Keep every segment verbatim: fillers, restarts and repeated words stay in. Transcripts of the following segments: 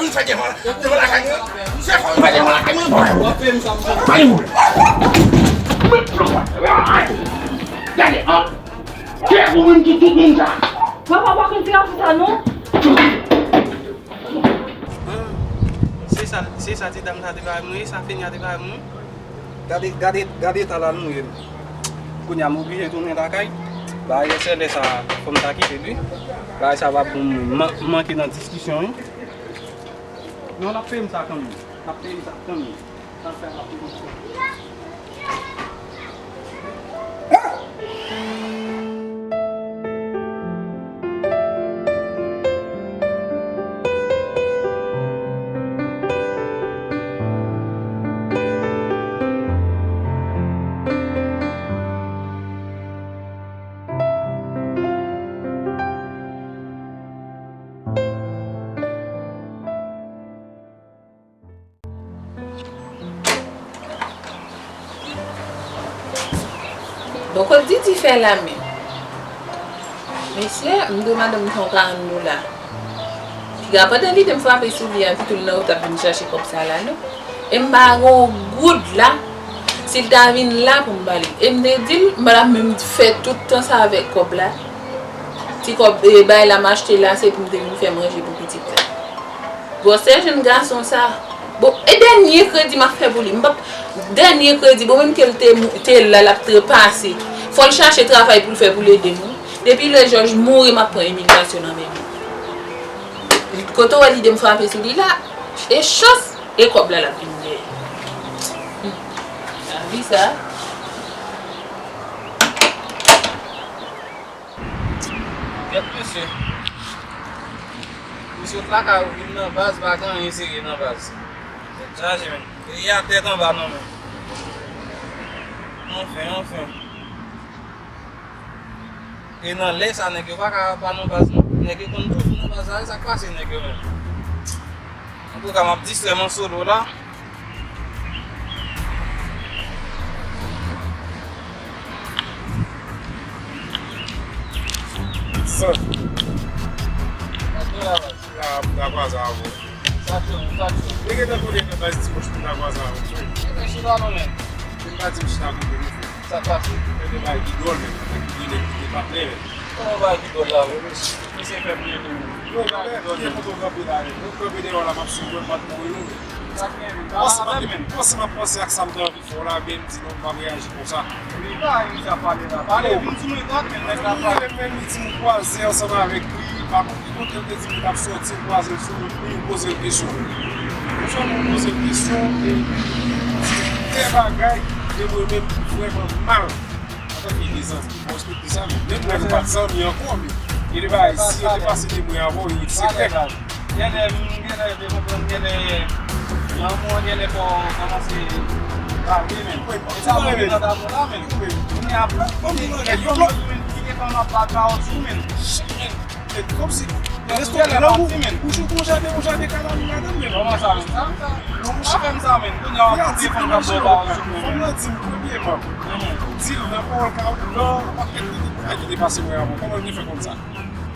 vin fè devan, devan lakay mwen. Se fò vin fè devan lakay mwen. Gade, an. Kè ou menm ki tout moun sa. Papa, pa konn ti gason sa, non. Se sa, se sa ti dam sa te bay mwen, sa fenya te bay mwen. Gade, gade, gade eta la nou ye. Kounye a m oblije tounen lakay. Bagay S L S a, fò m ta kite li. Bagay sa va bon, m man-, manke nan diskisyon wi. Non, l ap peye m sa kanmenm. L ap peye m sa kanmenm. Sa fè l ap peye m sa. Bon, kot Didi fè la menm? Mesye, m dwe madanm m fè yon karant dola. Piga pandan lide m frape sou li a, pito l nan wout ap vin chache kòb sa la, non. E m pa gen yon goud la. Si l ta vin la pou m ba li. E m te di l, m pa t ap menm fè tout tan sa avèk kòb la. Ti kòb, e, bay la m achte la, se pou m te vin fè manje pou pitit la. Gwosè jèn gason sa. Bon, e dènye kredi m ap fè pou li. M p ap, dènye kredi, bon, menm ke l te, te la, l ap trepase. Fò l chache travay pou l fè pou l ede m, wi. Depi lè Jòj mouri, m ap pran imilyasyon nan men li. Kote w wè lide m frape sou li la, e chans, e kòb la l ap vin dèyè. Hmm. Lavi sa. Gèt mesye. Ou sot lakay ou vin nan baz, pa gen anyen serye nan baz. Tèt chaje, menn. Peyi a tèt anba nan men. Anfen, anfen. E nan lè sa, nèg yo pa ka pa nan baz, non. Nèg yo konn toujou nan baz la, e sa k pase nèg yo menm. Antouka, m ap distrè m an solo la. Sa. Sa, m ta kwaze avè w. Sa cho, sa cho. Te gentan konnen nan baz dimanch pou m ta kwaze avè w, frè. Gentan chita non, men. Se pa di m chita kote nou, frè. Sa k pase? Fè de bagay ki dwòl, men. Ki gen nèg ki te pa klè, men. Kòman bagay ki dwòl la, men? Misye fè m rele, men. Yo, bagay ki dwòl, men. Kote w kanpe la, men. Ou kanpe deyò la, m ap swiv ou, m pa t mouri, non, men. Sa k gen, men. Panse m ap, panse m ap panse ak sa m te anvi fè w la, men m di non, m p ap reyaji konsa. Li pa, li sa pale la. Pale, vin sou mwen, gad, men nèg la pale. Li rele m, men li di m kwaze ansanm avèk li, pa konn ki kote l te di m li t ap sòti, m kwaze l sou wout li, m poze l kesyon. Yon sèl moun poze l kesyon, e li di de bagay ki te mwen menm vrèman mal. Antanke de zanmi, bon, respekte sa, men menm lè nou pa t zanmi ankò, men gen de bagay, si yo te pase de mwen avè w, yo di sekrè. Genlè, genlè, te konprann, genlè, lanmou an, genlè fò w kòmanse lage, men. Sa mwen nan damou la, men. Kounye a, pou, pou, men, kite fanm ap bat kawotchou, men. Men, kòmsi, genlè lanmou, pati, men. Ou chou konjade, konjade kalami ladan, men. Kòman sa, men? Sa, sa, sa fè m sa, men. Kounye a, w ap kite fanm ap bat kawotchou, men. Fanm nan di m premyèman, di l nan pawòl kawotchou, nan pakèt de bagay ki te pase mwen avè w. Kòman l te fè konn sa?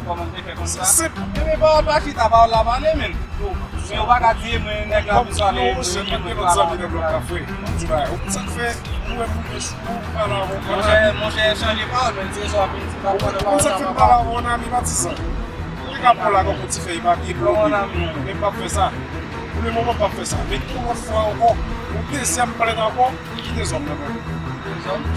Kòman l te fè konn sa? Se senp. Ebyen, pawòl pa chita, pawòl la pale, men. Men ou pa ka di, mwen, nèg la vin pale, mwen, mwen, mwen, pale. Monchè, m pa t gen lòt zanmi nan blòk la, frè. M di bagay. Ou konn sa k fè, ou wè moun echwe, ou pale avè w, monchè, monchè, chanje pawòl, men se sa w ap di. Ou konn sa k fè m pale avè w, mon ami, patizan. Ou te ka pran w la, kòm yon ti fèy papye, pou w, men m p ap fè sa. Pou le moman, m p ap fè sa. Men yon lòt fwa ankò, yon dezyèm plent ankò, kite zòn nan, frè.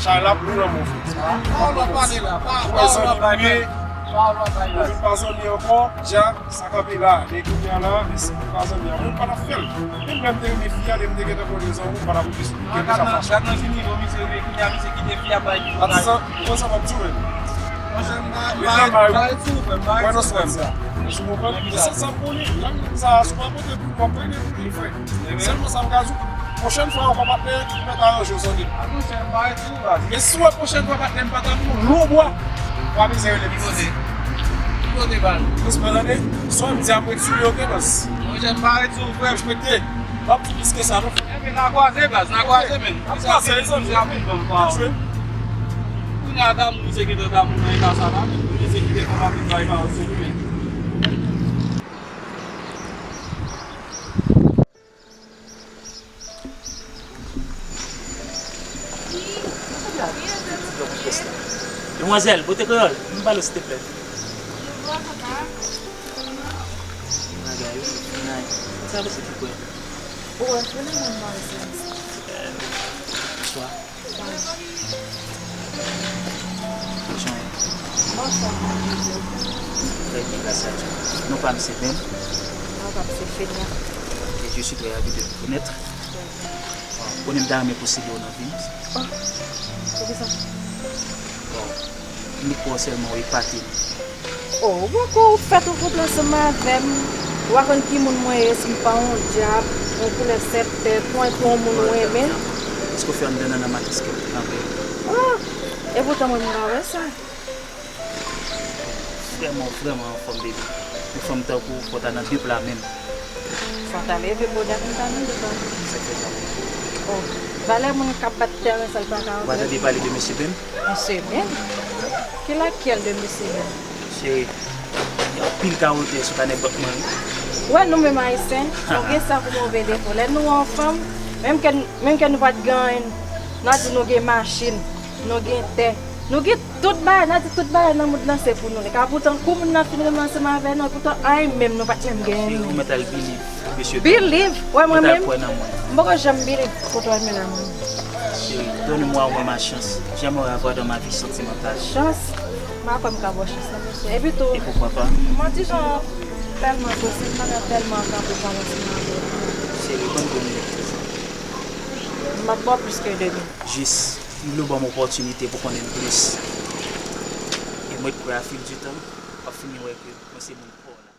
Chay la pou nan men w, frè. Pawòl w ap pale la, pa, pawòl w ap pale la. Pawòl w ap pale la. Ou vin pa zanmi ankò, dja, sa kanpe la. Men kounye a la, men si nou pa zanmi ankò, nou pa t ap fè l. Menm lè m te renmen fi a, lè m te gentan konnen zanmi, m pa t ap plis, gentan sa fache. Gad nan ki nivo misye ye, kounye a misye kite fi a bay ki pou la. Patizan, ou konn sa m ap di w, men. Monchè, m pa, m pa, m pa ret sou ou, frè, m pa ret sou ou, frè. Ou konprann? Se sa pou li. Sa, si w pa pote pou li, w ap plede pou li, frè. Sèlman sa m ka di w, pwochèn fwa, ou pa patnè, ou mèt aranje w, sòti. Men si w wè pwochèn fwa patnè m pa t ap nou lon bwa, w a bezwen rele m. Ki kote? Ki kote bal? Respè tande. Sa w di ap ret sou li, oke, bòs. Mwen, jan m pa ret sou ou, frè. Respekte. W ap di plis ke sa, non. Ebyen, n a kwaze, baz, n a kwaze, men. N ap kwaze, mezanmi. Rapidman, m kwaze. Kounye a, damou, misye gentan damou nan eta sa la, men pou misye kite fè papye travay pa yo sou li, men. Demwazèl, bote kreyòl, vin pale w, silteplè. Bagay, wi, nan, sa pase ki kwè? Ou wè, se nan mwen mwen se. Bonswa. Bonswa. Bonswa, bonswa. Trè byen, gras a Dye. Non pa m se Ben. Non pa m se Fenya. Et je suis très ravi de vous connaître. Trè byen. Bon, konnen m ta renmen posede w nan vi m. Oh, poukisa? Bon, m vin kwè w sèlman, w epate m. Oh, ou poko fèt yon koup ansanm avè m. Ou pa konn ki moun mwen ye, si m pa yon dyab, yon koulè sèt tèt, mwen tou yon moun ou renmen. Èske w fè anndan nan matris ke m te kanpe? Oh, e poutan mwen m pa wè sa. Vrèman, vrèman anfòm, baby. Yon fanm tankou w, fò w ta nan de pla menm. Fò w ta leve bòdè pou w ta nan de pla. Sa k fè sa, baby? Oh, valè moun k ap bat tèren sa l pa ka antre. Ou pa tande pale de mesye Ben? Mesye Ben? Ki lakyèl de mesye Ben? Cheri, gen anpil kawotè sou kanè bòt mwen, wi. Ou wè nou menm Ayisyen, nou gen sa pou move defo. Lè nou wè yon fanm, menm ke, menm ke nou pa t gen anyen, n a di nou gen machin, nou gen tè, nou gen tout bagay, n a di tout bagay nan mond lan se pou nou li. Ka poutan, kou moun nan fin renmen ansanm avè nou, e poutan anyen menm nou pa t menm genyen. Cheri, ou mèt al believe. Mesye, believe? Wè mwen menm? Mwen ta kwè nan mwen. M poko janm believe kote w al mennen mwen. Chérie, donne-moi au moins ma chance. J'aimerais avoir dans ma vie sentimentale. Chans? M pa kwè m ka ba w chans nan, mesye. Epi tou, e poukwa pa? Mwen ti jan tèlman posib, m pa ka tèlman kanpe kòmanse nan avè w. Chérie, ban m de minit pou sa. M ap ba w plis ke de minit. Jis, m vle w ban m opòtinite pou konnen m plis. E mwen kwè a fil di tan, w ap fini wè ke mwen se moun pa w la.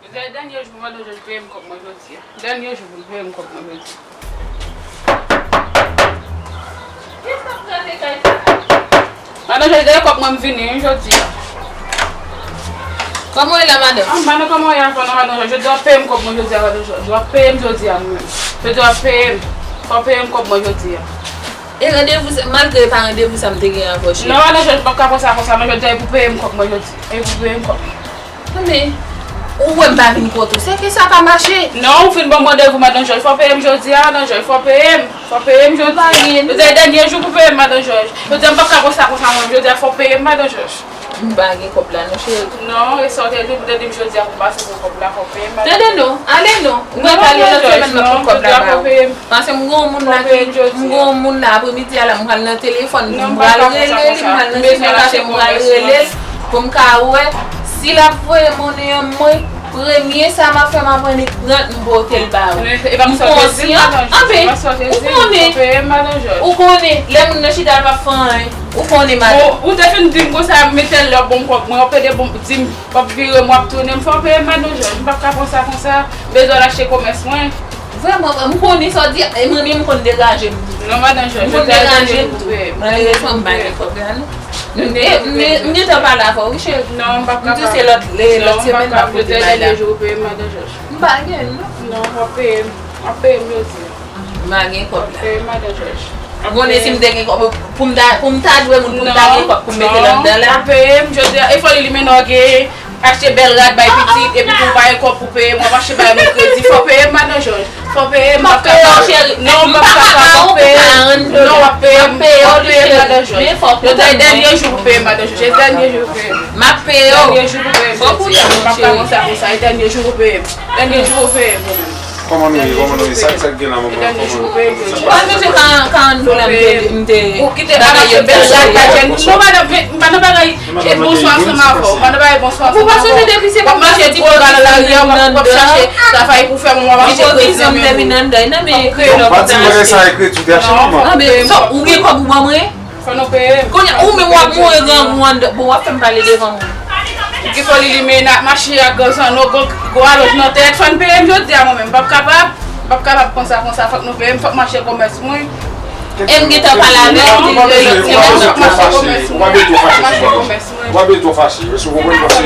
Jodi a dènye jou pou Madan Jòj peye m kòb mwen jodi a. Dènye jou pou l peye m kòb mwen jodi a. Kisa k pase kay sa? Madan Jòj, dèyè kòb mwen m vini wi jodi a. Kòman w ye la, madanm? Ah, madanm, kòman w ye ankò non, Madan Jòj? Jodi a w ap peye m kòb mwen jodi a, Madan Jòj. W ap peye m jodi a, mwen. Jodi a w ap peye m. Fò w peye m kòb mwen jodi a. E randevou sa, malgre e pa randevou sa m te gen avè w, cheri. Non, Madan Jòj, m p ap ka pran sa konsa, non, jodi a e pou peye m kòb mwen jodi. E pou peye m kòb mwen. Men, ou wè m pa vin kote w, se ke sa pa mache. Non, ou fin ban m randevou, Madan Jòj, fò w peye m jodi a, Madan Jòj, fò w peye m. Fò w peye m jodi a. M pa gen. Jodi a e dènye jou pou peye m, Madan Jòj. Jodi a m p ap ka konsa konsa mwen, jodi a fò w peye m, Madan Jòj. M pa gen kòb la non, cheri. Non, e sa w te di m, ou te di m jodi a pou m pase pou kòb la, fò w peye m, Madan Jòj. Tande non, ale non. Ou mèt ale, lòt semèn m ap pot kòb la ba ou. Paske m gen yon moun la ki, m gen yon moun la apremidi a la, m pral nan telefòn, m pral rele li, m pral nan chimen kache, m pral rele l pou m ka wè si l ap voye monnen an mwen. Premye sa m ap fè, m ap annik pran l, m pote l ba ou. M konsyan, anben, ou konnen, ou konnen, lè moun nan chita, l p ap fè anyen. Ou konnen, madanm. Bon, ou te fin di m konsa, men tèl lè w ap ban m kòb mwen, w ap pede ban m, di m, w ap vire m, w ap tounen m, fò w peye m, Madan Jòj. M p ap ka pran sa konsa. M bezwen al achte komès mwen. Vrèman, vrèman, m konnen sa w di, e mwen menm m konn degaje m tou. Non, Madan Jòj, m konn degaje m tou. Malerezman, m pa gen kòb la, non. M te, m te, m gentan pale avè w, wi, cheri. Non, m p ap kapab. M di se lòt, lè, lòt semèn m ap pote bay la. Non, m p ap kapab. Jodi a e dènye jou ou peye m, Madan Jòj. M pa gen, non. Non, w ap peye m. W ap peye m jodi a. M pa gen kòb la. Peye m, Madan Jòj. Ou konnen si m te gen kòb, pou m ta, pou m ta dwe moun, pou m ta gen kòb pou m mete anndan la. Non, non, w ap peye m jodi a. E fò li, li mennen w gen achte bèl rad bay pitit, epi tou w pa gen kòb pou peye m, w ap achte bagay moun kredi, fò w peye m, Madan Jòj. Fò peye, m p ap kapab. Non, m p ap kapab, fò peye. Non, w ap peye, w ap peye, madan Jòj. Yo te dènye jou pou peye, madan Jòj. Se dènye jou pou peye. M ap peye w. Dènye jou pou peye, m te di. M p ap ka konsa, konsa. E dènye jou pou peye. Dènye jou pou peye, mwen menm. Kòman nou ye? Kòman nou ye? Sa, sa k gen la, manman? Kòman nou ye? Mwen menm, se ka, ka ann dola m te, m te. Ou kite bagay yo, bèl bagay, non, madan, men, m pa nan bagay. E bonswa ansanm avè w. Pandan bagay bonswa ansanm avè w. Ou pa sonje depi se pou mache ti pwogrè nan lari a, w ap, w ap chache travay pou fè, mwen w ap mache kredi nan men moun. Donk, pa di m bagay sa ekriti, ou te achte manman. Anben, sa, ou gen kòb ou ban mwen? Fò nou peye m. Kounye a, ou menm w ap mouri grangou anndan. Bon, w ap fè m pale devan moun. Ou gen foli limena, mache ak gwo zanno, gwo, gwo alonj nan tèt. Fò n peye m jodi a mwen menm. M p ap kapab. M p ap kapab konsa, konsa. Fòk nou peye m. Fòk mache komès mwen. E m gentan pale avè w, li di l lòt semèn. Ou pa bezwen twò fache, ou pa bezwen twò fache, èske w konprann? Paske,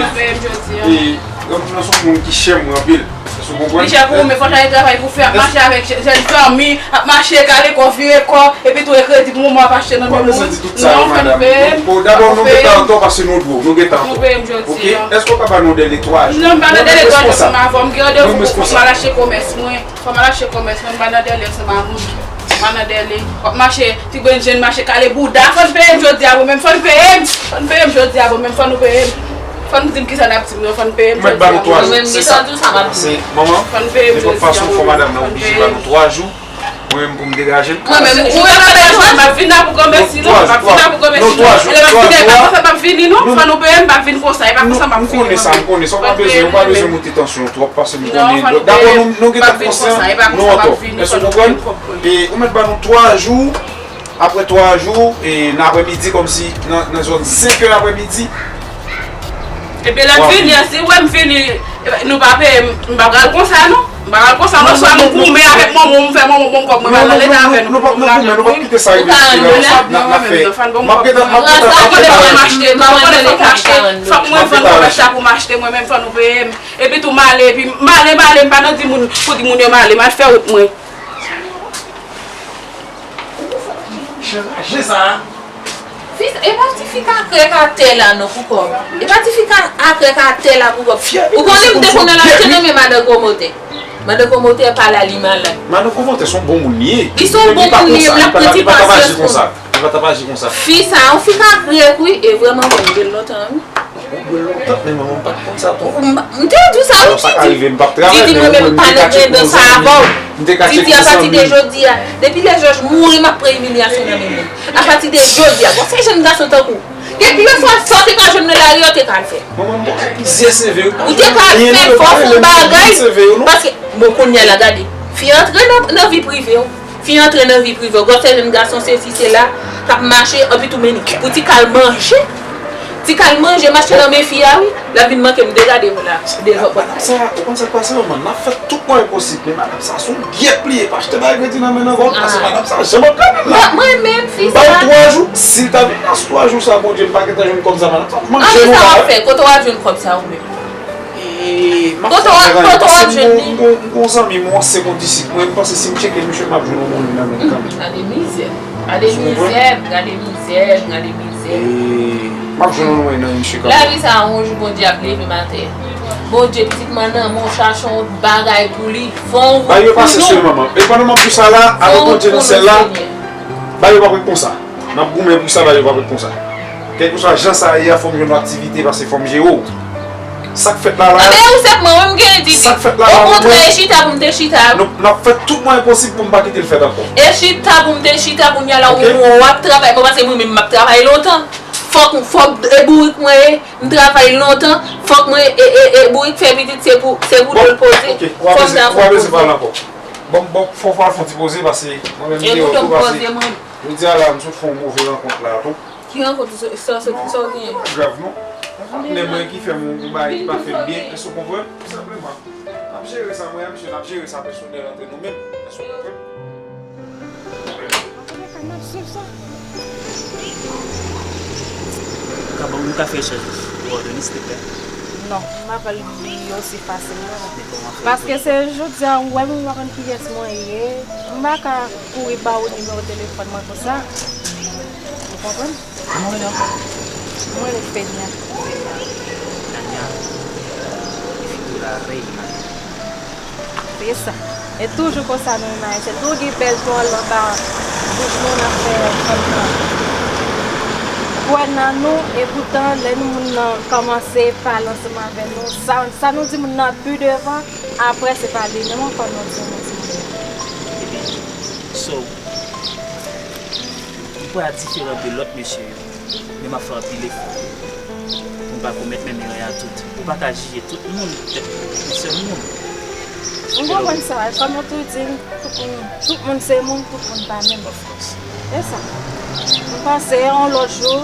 e, nan se yon moun ki chè mwen anpil, èske w konprann? Li chè pou ou, men fò w chache travay pou fè, ap mache avèk jè-, jèn fanmi, ap mache, kale kò, vire kò, epi tou e kredi pou moman ap achte nan men moun. Ou pa bezwen di tout sa yo, madanm. Bon, dabò, nou gentan antò paske nou dwe, nou gentan antò. Nou peye m jodi a. Èske w ka ba nou dèle twa jou? Non, m pa nan dèle twa jou ansanm avè w, m gen randevou pou m al achte komès mwen. Fò m al achte komès mwen, m pa nan dèle ansanm a moun. M pa nan dèle. W ap mache, ti grenn jèn mache kale bouda. Fò n peye m jodi a, bon, menm fò n peye m. Fò n peye m jodi a, bon, menm fò nou peye m. Fò n di m kisa n ap di m, non, fò n peye m jodi a. Mwen ba nou twa jou. Se sa. Se, manman, nenpòt fason, fò madanm nan oblije ba nou twa jou. Mwen menm pou m degaje m. Mwen menm, ou menm, m ap vin la pou granmèsi, non, m ap vin la pou granmèsi, non. E lè m ap vin, e pa konsa m ap vini, non. Fò nou peye m, m ap vin konsa, e pa konsa m ap vini, non. M konnen sa, m konnen sa, ou pa bezwen, ou pa bezwen moute tansyon twòp, paske m konnen. Dabò, nou, nou gentan konsyan, nou antò. Èske w konprann? E ou mèt ba nou twa jou, apre twa jou, e nan aprèmidi, kòmsi nan, nan zòn senk è aprèmidi. Epi lè m vini an, si w wè m vini, nou pa peye m, m pa pral konsa, non. M pa pral konsa, non, swa nou goumen avèk manman w, m fè manman w ban m kòb, mwen m al nan leta avè nou pou nou al nan goumen. Nou p ap kite sa rive jis la, n ap fè. M ap gentan, m ap gentan, m ap gentan. Fòk mwen vann kòmès la pou m achte mwen menm, fò nou peye m. Epi tou m ale, epi m ale, m ale, m pa nan di moun pou di moun yo m ale, m al fè wout mwen. Chen raje sa a. Fi sa, e pa ti fi ka krèk atè la non pou kòb. E pa ti fi ka, a krèk atè la pou kòb. Ou konnen m te konn al achte nan men madan Komotè. Madan Komotè pa la, li malad. Madan Komotè se yon bon moun li ye. Li se yon bon moun li ye, men l ap pran ti pasyans pou li. Li pa t ap aji konsa. Li pa t ap aji konsa. Fi sa, yon fi ka krèk wi, e vrèman vre, m gen l lontan wi. Ou bwè lontan, men manman m pa t konn sa twòp. M, m te di w sa, wi, Didi. Didi, mwen menm, m pa nan grenn dan sa avè w. Didi, apati de jodi a, depi lè Jòj mouri, m ap pran imilyasyon nan men moun. Apati de jodi a, bon, se jèn gason tankou w. Gen plizyè fwa, sa w te ka jwenn nan lari a, w te ka al fè. Manman m, bon, gen plizyè seve, wi. Ou te ka al fè, fò w fè yon bagay, paske, bon, kounye a la, gade. Fi antre nan, nan vi prive w. Fi antre nan vi prive w, gwòsè jèn gason sesi sela, k ap mache, anpi tou men li. Pou ti kal manje, ti kal manje, mache nan men fi a, wi, l ap vin manke m degade w la, devan pòt la. Madanm sa, ou konn sa k pase, manman? N ap fè tout mwayen posib, men madanm sa, se yon gyèt li ye, pa achte bagay kredi nan men nan kò, paske madanm sa, janm ap gade l la. Mwen menm, fi sa. M ba w twa jou, si l ta vin nan twa jou sa, Bondye, m pa gentan jwenn kòb sa, madanm sa, manje nou la. Sa w ap fè? Kote w ap jwenn kòb sa ou menm? E, m ap fè yon bagay, paske m gon, m gon, m gon zanmi m, yon ansyen kondisit mwen, m panse si m tcheke misye, m ap jwenn yon moun nan men kanmenm. Gade mizè, gade mizè, gade mizè, gade mizè. E, m ap jwenn yon moun nan misye kanmenm. Lavi sa a, yon jou Bondye ap leve m atè. Bondye, pitit mwen nan men w, chache yon bagay pou li, fè yon wout pou nou. Ba yo pase sèlman, manman. E pandan m ap di w sa la, avèk Bondye nan syèl la, ba yo pa konn konsa. N ap goumen pou sa, ba yo p ap ret konsa. Kèlkeswa jan sa ye a, fò m jwenn yon aktivite, paske fò m jere w. Sa k fèt la la. Anben, ou sèt mwen, mwen m genyen Didi. Sa k fèt la la, okontrè, e chita pou m te chita. Nou, n ap fè tout mwayen posib pou m pa kite l fèt ankò. E chita pou m te chita, kounye a la, ou, w ap travay, bon, paske mwen menm m ap travay lontan. Fòk, fòk, e bourik mwen ye, m travay lontan, fòk mwen, e, e, e bourik fè pitit, se pou, se pou do l poze. Fòk m ta fè poze. Bon, bon, fò, fò al fè yon ti poze, paske mwen menm m deyò tou, paske jodi a la, m sot fè yon move rankont la tou. Ki rankont? Sa, sa, sa w genyen? Non, pa grav, non. Patnè mwen ki fè m yon bagay ki pa fè m byen, èske w konprann? Tou senpleman. N ap jere sa, mwen ak misye, n ap jere sa pèsonèl antre nou menm, èske w konprann? Antoulèka, n ap swiv sa. Ka ban m, ou ka fè echanj de kowòdone, silteplè? Non, m pa pral di osi fasil, non. Paske se jodi a, ou wè m, ou pa konn kiyès mwen ye. M pa ka kouri ba ou nimewo telefòn mwen konsa. Ou konprann? Kòman w rele ankò? Mwen rele Fenya. Fenya. Fenya. E fi ki rele la Reyna. E sa. E toujou konsa nou menm Ayisyen. Tou gen bèl pawòl anba bouch nou, n ap fè fanm nan kwè nan nou, e poutan lè nou moun nan kòmanse pale ansanm avè nou, sa, sa nou di moun nan pi devan, apre se pa li menm ankò nou di nou di moun nan. Ebyen, so, m kwè a diferan de lòt mesye yo, men m ap fè anpil efò pou m pa komèt menm erè a tou. Ou pa ka jije tout moun, tèt yon sèl moun. M konprann sa, e kòm yo tou di, tout moun, tout moun se moun, tout moun pa menm. Of course. E sa. M panse yon lòt jou,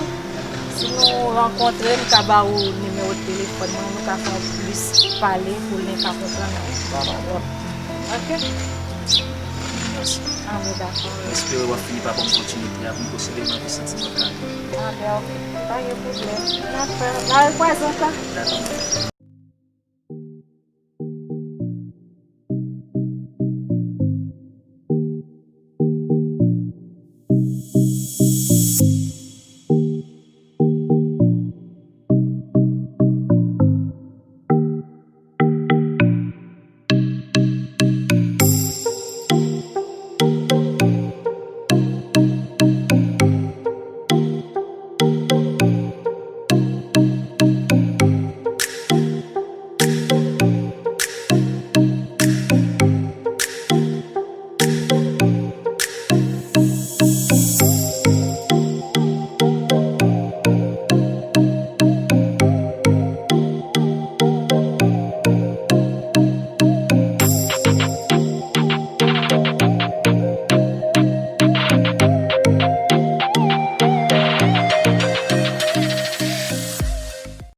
si nou rankontre, m ka ba ou nimewo telefòn mwen, nou ka fè yon plis pale pou nou ka konprann nou. Ok? Mèsi. Ah, bon, dakò. M espere w ap fini pa ban m kontinite a pou m konsidere m anvi santimantal. Ah, ben, ok. Pa gen pwoblèm. N ap fè. N ap fè sa. Dakò.